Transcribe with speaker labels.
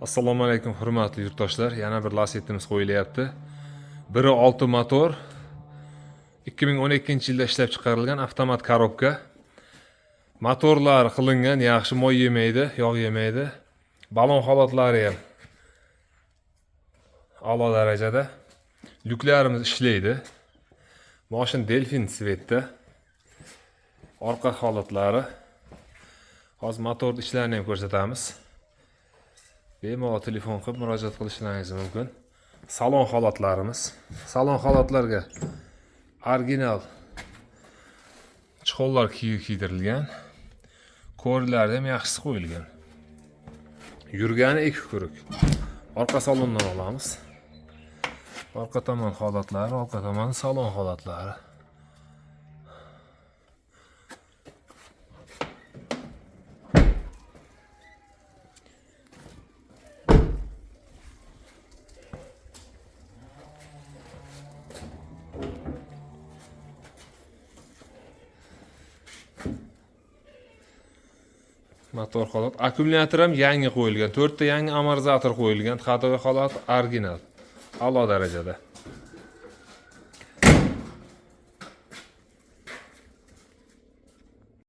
Speaker 1: Assalomu alaykum, hurmatli yurtdoshlar. Yana bir Lacetti'miz qo'yilyapti. 1.6 motor, 2012-yilda ishlab chiqarilgan, avtomat коробка. Motorlari qilingan, yaxshi moy yemaydi, yog' yemaydi. Balon holatlari ham a'lo darajada. Lyuklarimiz ishlaydi. Moshin дельфин цвет da. Orqa holatlari. Hozir motor ishlarini ham ko'rsatamiz. Bemalol telefon qilib murojaat qilishlaringiz mumkin. Salon holatlarimiz. Salon holatlarga original чехол lar kiydirilgan. Коврик lari ham yaxshisi qo'yilgan. Yurgani ikki круг. Orqa salondan olamiz. Orqa tomon holatlari, orqa tomon salon holatlari. Motor holat, akkumulyator ham yangi qo'yilgan. 4 ta yangi amortizator qo'yilgan. Ходовой holat original. A'lo darajada.